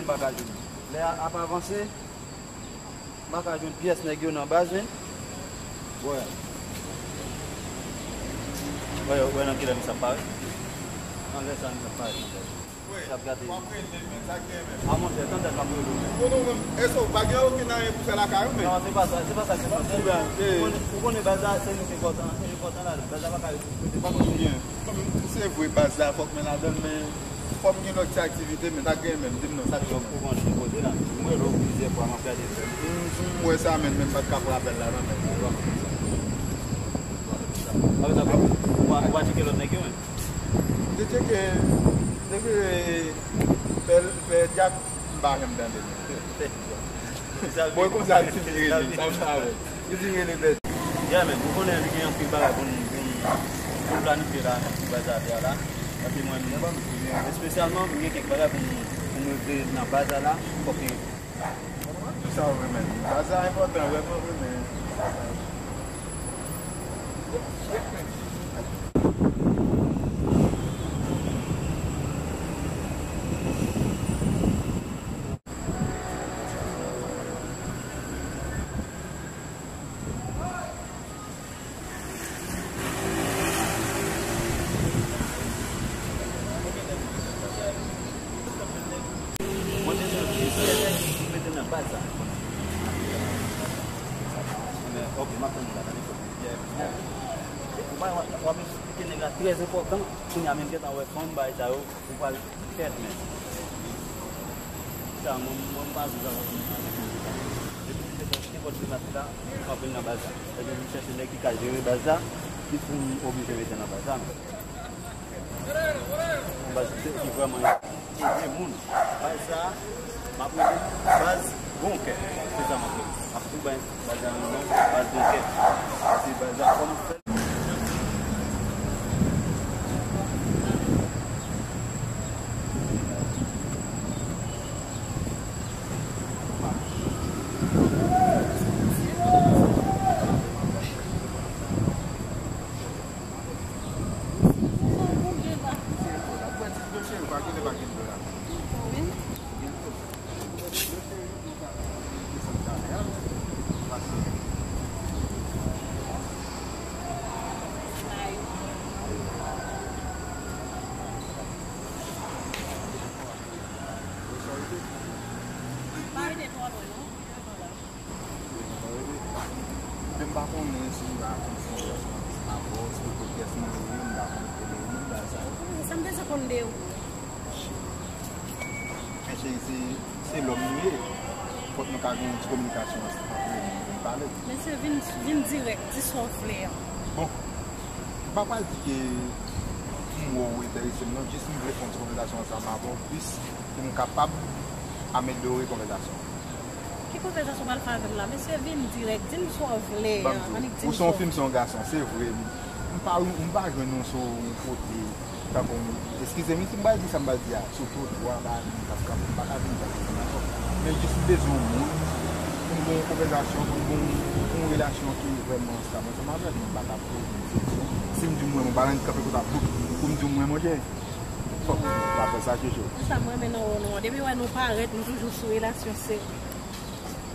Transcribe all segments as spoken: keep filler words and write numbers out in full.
M pa ka jwenn. Lè a ap avanse, m pa ka jwenn pyès nèg yo nan baz, men. Wè. Wè, wè nan kilè misye ap parèt. Nan lè sa misye ap parèt, nan lè. Misye ap gade. W ap rele l, men sa k gen, men. A, monchè, tande m ap rele w, men. Konnen w menm, èske w pa gen okenn anyen pou fè lakay ou, men? Non, se pa sa, se pa sa ke m panse. Ebyen, ou konnen, ou konnen baz la, se nou ki enpòtan, enpòtan la, baz la pa ka rete, pa ka rete. Byen. Se vre, baz la, fòk mwen ladan l, men fò m gen lòt ti aktivite, men ta gen menm, di m non, sa k gen menm. Ou konn ki kote la, m rele w plizyè fwa, m ap gade l. M, m wè sa, men, men m pa t ka pran apèl la, non, men, m vrèman konn sa. Apre sa, ou pa, ou pa tcheke lòt nèg yo, men? M te tcheke, depi, Pè, Pè Dyak, m pa janm tande l. Bon, e konsa l fin rele, sa m sawe. Li fin rele bèt. Yeah, man, ou konnen li gen anpil bagay pou n, pou n, pou n planifye la, nan ti baz a tè a la. Paske mwen menm, espesyalman, mwen gen kèk bagay pou m, pou m regle nan baz a la, fòk li. Sa w renmen. Baz a enpòtan, vrèman, renmen. Mwen te santi se nèg ki mete nan baz sa. Men, ok, m ap tann ou la, tande fòk. W ap eksplike nèg la trè enpòtan. Kounye a menm gentan wè fanm, bagay sa yo. Ou pral fèt, men. Sa, mwen, mwen, m pa sou sa, mwen, mwen, mwen, depi m te fè nenpòt ki match la, m kanpe nan baz la. Sètadi, m chèche nèg ki ka jere baz la, ki pou m oblije rete nan baz la, men. Yon baz ki, ki vrèman ede moun. Baz sa, m ap rele baz bon kè. Se sa m ap rele. M ap tou bay baz la yon non, baz bon kè. Paske baz la, kòm fè Men m pa konnen si m va konn si m va avè w, si pou pyès mwen ye, m pa konn kote m ba sa yo. Sa m bezwen konn de ou? Men cheri, se, se lòm nou ye. Fòk nou ka gen yon ti kominikasyon antre nou pou n pale. Mesye, vin, vin dirèk, di sa w vle an. Bon, m pa pral di ke m wè w enterese m non, jis m vle fè yon ti konvèsasyon ansanm avè w plis pou m kapab amelyore konvèsasyon. Ki konvèsasyon w pral fè avè m la? Mesye, vin dirèk, di m sa w vle an, annik di m sa w vle. Ou se yon fi, m se yon gason, se vre. M pa, m pa jwenn ou sou yon kote. Tankou, eskize m, si m pral di sa m pral di a, sou twotwa, ba moun k ap kanpe, m pa ka vin kanpe sou mwen. Men jis m bezwen yon moun, pou m gen yon konvèsasyon, pou m gen yon, yon relasyon ki vrèman stab ansanm avè l, men m pa ka poze m kesyon. Si m di m wè m, m pa annik kanpe kote a, boup, pou m di w m wè, monchè. Fòk m ta fè sa, Jojo. Se sa m renmen nan ou, non. Depi wè nou parèt, nou toujou sou relasyon serye.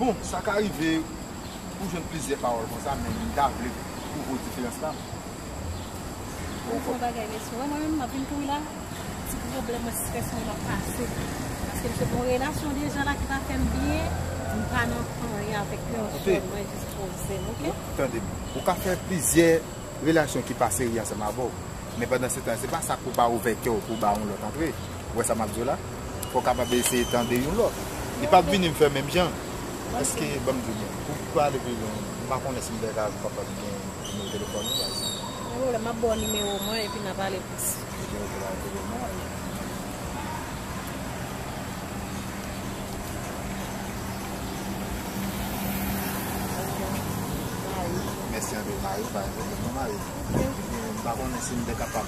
Bon, sa ka rive, ou jwenn plizyè pawòl konsa, men m ta vle pwouve w diferans la. Mwen fè yon bagay, mesye. Wè, mwen menm, m ap vin kouri la. Ti pwoblèm mwen, estrès mwen, m ap pase. Paske m sot nan relasyon deja la ki pa fè m byen. M pa nan anyen avèk pèsòn, mwen jis poze m, oke? Tande m. Ou ka fè plizyè relasyon ki pa serye ansanm avè w. Men pandan se tan, se pa sa pou w pa ouvè kè w pou w ba yon lòt antre. Ou wè sa m ap di w la? Fò w kapab eseye tande youn lòt. Li p ap vini m fè menm jan. Èske, ban m di w byen, pou pale pi lwen, m pa konnen si m te ka kapab gen nimewo telefòn ou, pa egzanp. Pa gen pwoblèm, m ap ba w nimewo mwen epi n a pale plis. Ebyen, ok, ba m nimewo mwen. Mèsi anpil, Mayo. Pa gen pwoblèm non, Mayo. Ebyen, m pa konnen si m te kapab.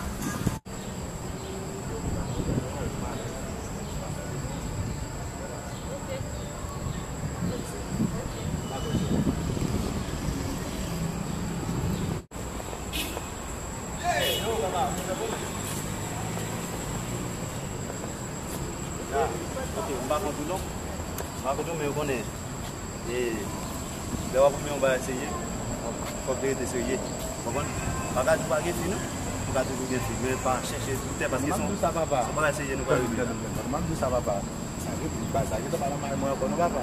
Ok, m pa kont ou non. M pa kont ou, men ou konnen. E, lè w ap renmen yon bagay serye, fòk, fòk de rete serye. Ou konprann? Pa ka di w pa gen fi non. Ou ka toujou gen fi, men pa chèche pou tè, paske se yon, se yon bagay serye nou pral regle la. Kòman m di w sa, papa? Sa vle di, baz la gentan pa nan may mwen ankò non, papa.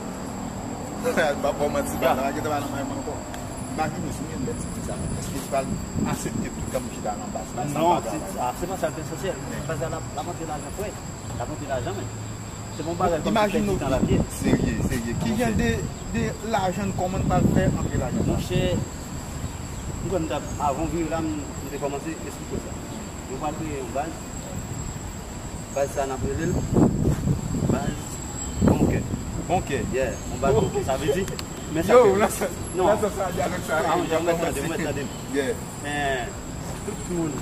M pa ba w manti, baz la gentan pa nan may mwen ankò. Imajine w si m gen bèt ti fi sa, èske li pral aksepte tout tan m chita nan baz la san m pa travay? Non, se pa sa k esansyèl. Baz la, l ap, l ap antre lajan, frè. L ap antre lajan, men. Se pa yon bagay kòm si pèdi tan l ap ye. Serye, serye. Ki jan de, de lajan, kòman n pral fè antre lajan sa? Monchè, m kwè m t ap, avan w vire la, m, m te kòmanse eksplike w sa. Nou pral kreye yon baz. Baz sa n ap rele l baz Bon Kè. Bon Kè. Yeah, yon baz Bon Kè. Sa vle di, men sa yo, nan sans, nan sans sa, dyalòg sa, ah, wi, mwen tande, mwen tande. Yeah. Men, tout moun,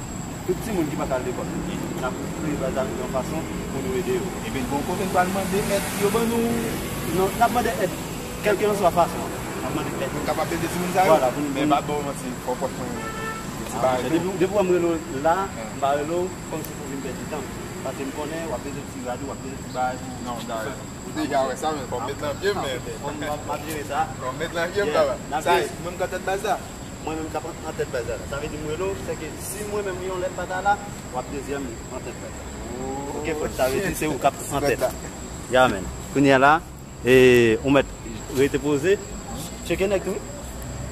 tout timoun ki pa ka al lekòl, n ap kreye baz la yon fason pou nou ede yo. Ebyen, gon kote n pral mande èd yo ban nou? Non, n ap mande èd, kèlkelanswa fason an, n ap mande èd. Nou kapab ede timoun sa yo? Vwala, pou nou, men m pa ba w manti, fò w pot mwen yon ti bagay tou. Depi, depi w wè m rele w la, m pa rele w kòmsi pou vin pèdi tan. Paske m konnen w ap bezwen ti rad ou, w ap bezwen ti bagay pou... Non, w deja wè sa, men fò w met nan pye m, men. Fò m, m ap, m ap jere sa. Fò w met nan pye m, papa. Sa e mwen menm k ap tèt baz la? Mwen menm k ap an, an tèt baz la. Sa vle di m rele w, sèke si mwen menm yon lè m pa ta la, w ap dezyèm an tèt baz la. Oh, shit. Ok, frè, sa vle di se ou k ap an tèt. Ya, men. Kounye a la, e, ou mèt rete poze. Tcheke nèg tou, wi.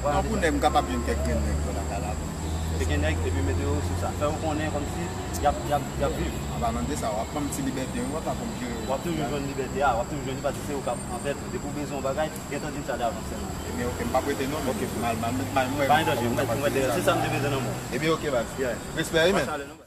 Non, pou nèg, m kapab jwenn kèk grenn nèg bò lakay la tou. Tcheke nèg, epi mete yo sou sa. Fè yo konnen kòmsi y ap, y ap, y ap viv. An palan de sa, w ap ban m ti libète, wi, w ap ban m jere. W ap toujou jwenn libète a, w ap toujou jwenn li paske se ou k ap, an fèt, depi w bezwen yon bagay, gentan di m sa davans sèlman. Ebyen, ok, m p ap rete non, men. Ok, frè. M al, m al, m al, m al, mwen, pa gen danje, mwen, mwen, se sa m te bezwen nan men w. Ebyen, ok, baz. Yeah. Respè, wi, men. Pa chale non, baz.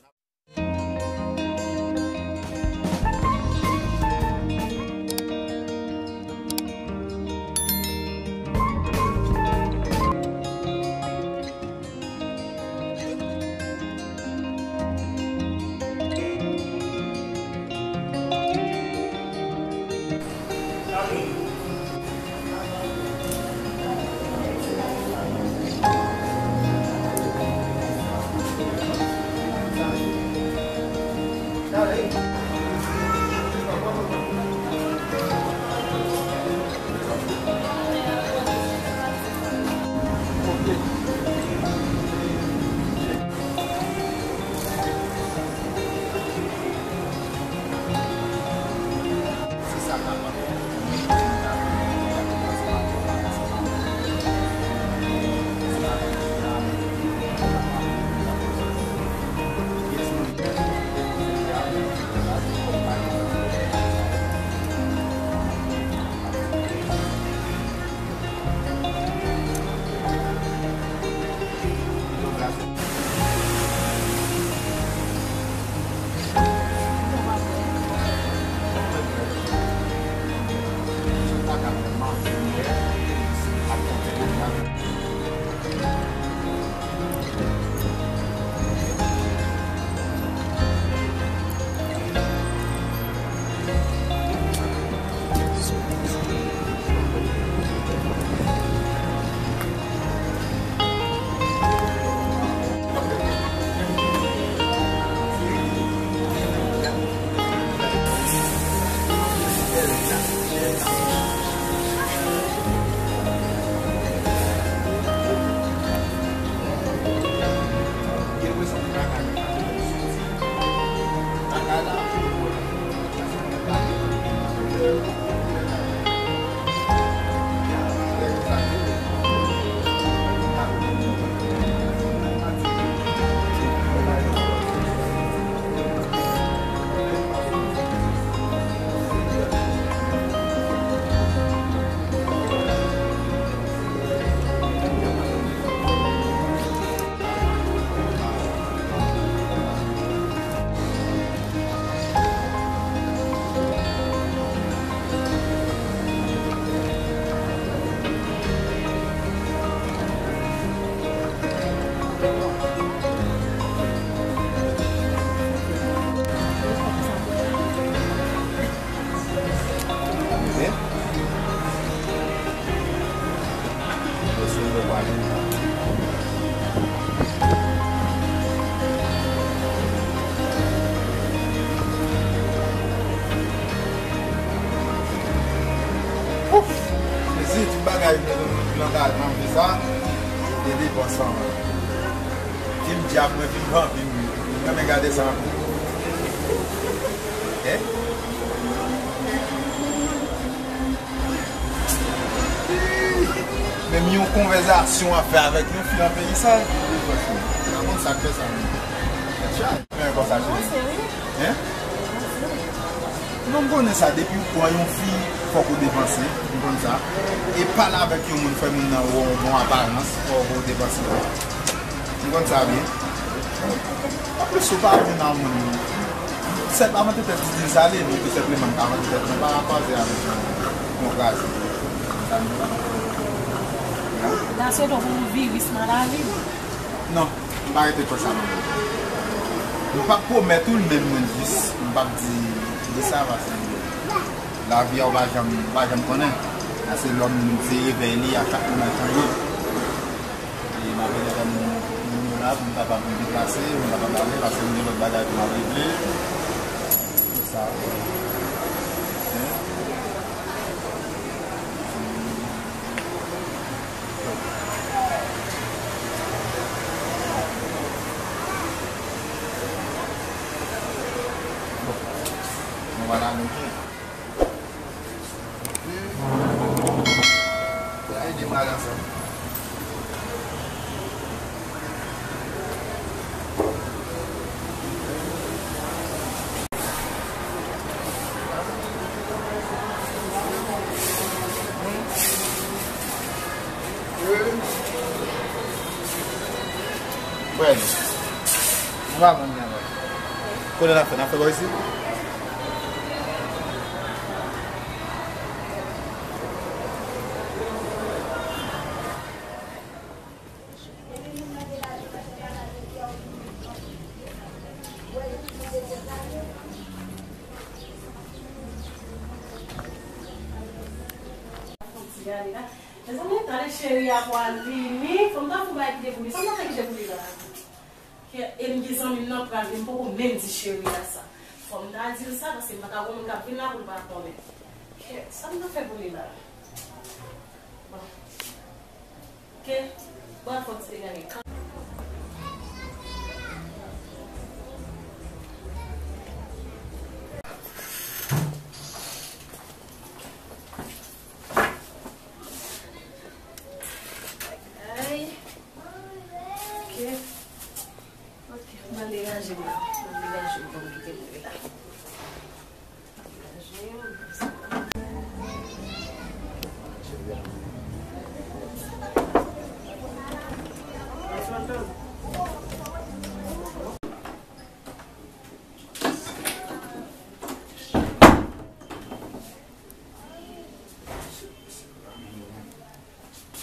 Langaj nan vi sa, e depans lan. Vin dyab mwen, vin vanpi mwen. Mwen, men gade sa. Eh? Menm yon konvèsasyon ap fè avèk yon fi nan peyi sa. Sa konn sa k fè sa menm. Tèt chaje. Men konsa, cheri. Hein? Non, m konnen sa, depi w pran yon fi, fòk ou depanse, m konn sa. E pale avèk yon moun, fè moun nan wè yon bon aparans, fòk ou depanse. M konn sa byen. Anplis, ou pa vin nan moun. Sèlman mwen te fè ti dil sa, li, li tou senpleman, m ka vann tèt mwen pa kwaze avèk yon, yon kraze. Sa m di. Nan se don pou yon viris nan lavi. Non, m pa rete kwè sa non. M p ap pwomèt ou l, men mwen jis, m p ap di, di sa, paske lavi a, ou pa janm, ou pa janm konnen. Nan se lòm, se revèy li, a chak moman chanje. E m ap rete tann moun yo la pou m kapab deplase, pou m kapab ale, paske m gen lòt bagay pou m ap regle. Se sa. Nou pa la menm tou. Ay, demwazèl sa. Bwè, nou pa konn gen lòt. Kote n ap fè, n ap fè bò isit? Mezanmi, tande cheri a pral vini. Fò m ta fè yon bagay kite pou li. Sa m ta fè kite pou li la? Kè, e m gen zanmi m nan pral vin, m poko menm di cheri a sa. Fò m ta di l sa, paske m pa ka wè moun k ap vin la pou l pa konnen. Kè, sa m ta fè pou li la? Bon. Kè, bon, fò m ti gade. Ay. Ok. Ok, m al deranje m la. M al deranje m pou m kite m la. Deranje m.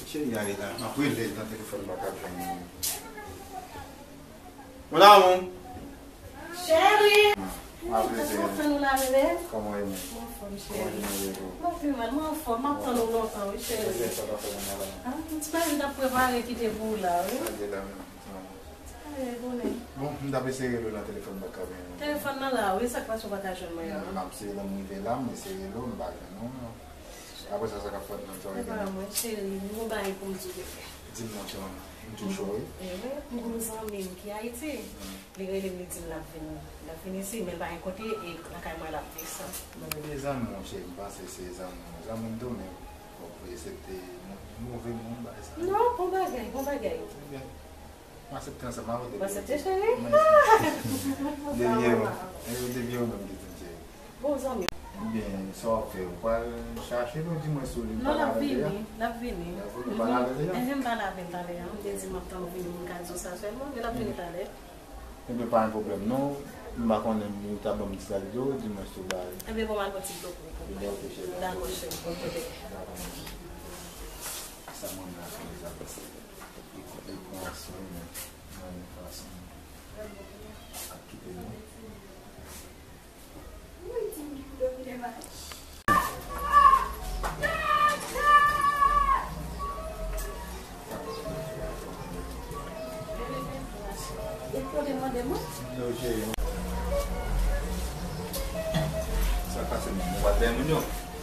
Cheri a ye la, m ap rele l nan telefòn, m pa ka jwenn li. Mon amour. Cheri! M ap rele l. Kòman w ye, men? Mwen anfòm, cheri. Kòman w ye, men? Mwen pi mal, mwen anfòm, m ap tann ou lontan, wi, cheri. Ebyen, sa pa fè mwen mal, non. Ah, m t imajine w t ap prepare kite pou ou la, wi. Sa ye la, men. Ay, bonè. Bon, m t ap eseye rele w nan telefòn, m pa t ka jwenn ou. Telefòn nan la, wi, sa k pase w pa ka jwenn mwen an? M ap seye, lè m rive la, m eseye rele w, m pa jwenn ou, non. Apre sa, sa k ap fèt menm, sa w regle? Se pa mwen, cheri, m gon bagay pou m di w, bebe. Di m non, cheri, m tou cho, wi. Eh wi, m gon zanmi m ki Ayiti. Li rele m, li di m l ap vini. L ap vini isi, men l pa gen kote, e lakay mwen l ap desann. Mwen gen de zanmi w, cheri, m panse se zanmi w. Zanmi m tou, men fòk ou aksepte move mo, bagay sa. Non, bon bagay, bon bagay. Ebyen. M aksepte ansanm avè w. Ou aksepte, cheri? Mwen aksepte. Depi ou, e, depi ou menm ki di m cheri. Bon, zanmi. Ebyen, sa w ap fè? Ou pral chache l, ou di mwen si w vin pale avè l deja? Non, l ap vini, l ap vini. L ap vini, ou pale avè l deja? Enhen, m pale avè l talè a. M te di m ap tann ou vini pou m ka di w sa sèlman, men l ap vini talè. Ebyen, pa gen pwoblèm, non. M pa konnen, ou ta ban m ti sa dlo, di mwen si w ba l. Ebyen, bon, m al pran ti dlo pou ou. Ebyen, ok, cheri. Dakò, cheri. Ok, bebe. Dakò, mèsi. Sa mwen la, se Elizabeth. Li, li pran swen mwen nan yon fason k ap kite mwen. Yo, cheri. Sa k pase menm? Ou pa t dèyè moun yo?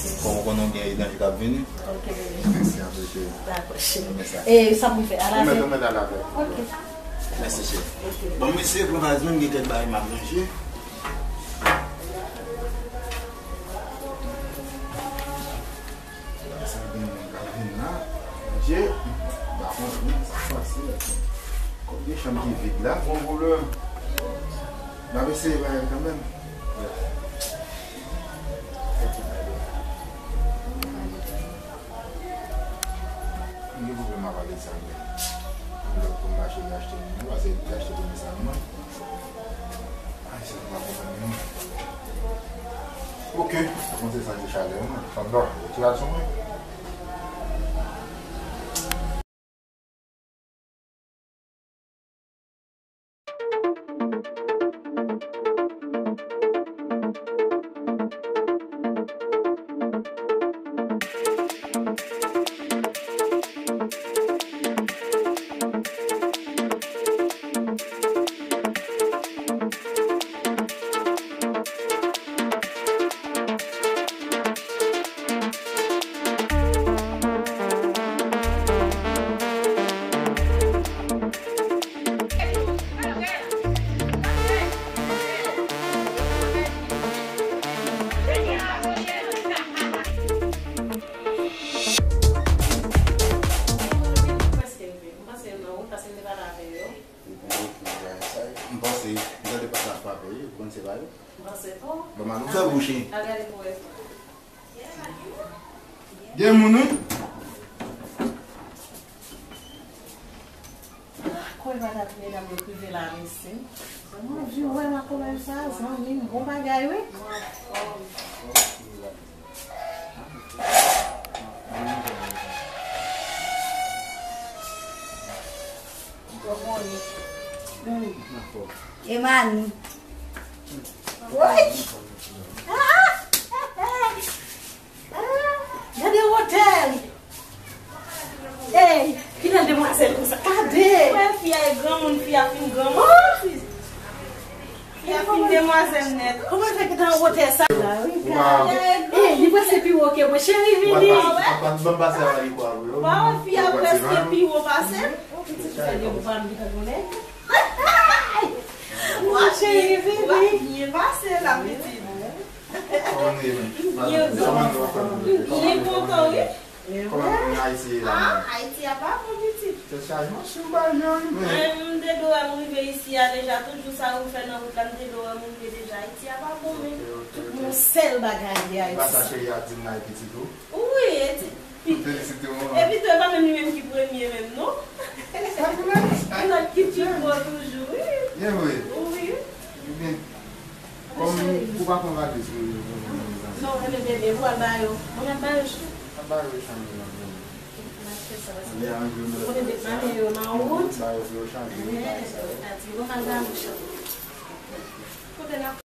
Kòm ou konnen w gen danje k ap vini. Ok, bebe. Mèsi anpil, cheri. Dakò, cheri. Renmen sa. E sa pou m fè? Ala vè. Ou mèt, ou mèt ala vè. Ok. Mèsi, cheri. Ok. Bon, mesye, pran valiz mwen, m gen kèk bagay m ap ranje. Sa gen moun k ap vin la. Bondye, m pa konprann sa k pase. Kòm gen chanm ki vid la, gon volè. M ap eseye bay kanmenm. M gen pwoblèm avè Alexandre. Yon lòt pou m mache li achte moun nan, pase li achte pou mesye mwen. Ay, se pa konprann non. Ok, mwen se santi chalè mwen. Fanm nò, retire aksyon mwen. Prèske rive. M panse yo nan wout paske m te pale avè yo. Epi, epi, bagay sa yo. M panse, m tande pa la frape, wi, ou konn se pa yo. M panse tou. Bon, man, ouvè bouch li. Al gade pou wè. Gen moun, wi. Ah, kòman pa ta tou medam yo prive la, mesye. Mwen anvi wè makomè sa, zanmi m, bon bagay, wi. Emani. Woy! Ah! Ah! Gade wotè l! Ey, kilè demwazèl konsa? Gade! Wè, fi a e granmoun, fi a fin granmoun. Oh! Fi a fin demwazèl nèt. Kòman l fè gentan wotè sa? Ey, li prèske pi wo ke mwen. Cheri, vini. Ban m pase avè li kwa, bro. Ba wè, fi a prèske pi wo pase m. Pitit fè de bwa m gentan konnen. Wa cheri, vini. Byen pase la, pitit. Kòman nou ye menm? Byen kontan, wi. Kòman nou ye? Kòman nou ye? Ayiti ye la menm? Ah, Ayiti a pa bon, pitit. Tèt chaje, m ap swiv bagay yo, wi, men. Mwen, m te dwe wè m rive isi a deja, tout jou sa yo m fè nan wout la, m te dwe wè m rive deja. Ayiti a pa bon, men. Ok, ok, ok. Tout moun sèl bagay de Ayiti. E pa sa cheri a di m la, e pitit ou? Wi, e ti, pi. M felisite w, manman. Epi tou, e pa menm li menm ki premye menm, non. Sa vre? Yon lòt ki pi gwo toujou, wi. Byen vre. Wi. Ebyen, kòm ou pa pran valiz pou yo, pou yo, pou yo, pou yo. Non, men bebe, ou al ba yo. Mwen al ba yo, chou. Al ba yo, chanm nan, non. Mwen al fè sa, paske ou konnen depi maten yo nan wout. Ba yo pou yo chanje, wi, bagay sa yo. Ati, bon, al ba yo, chou. Kote n ap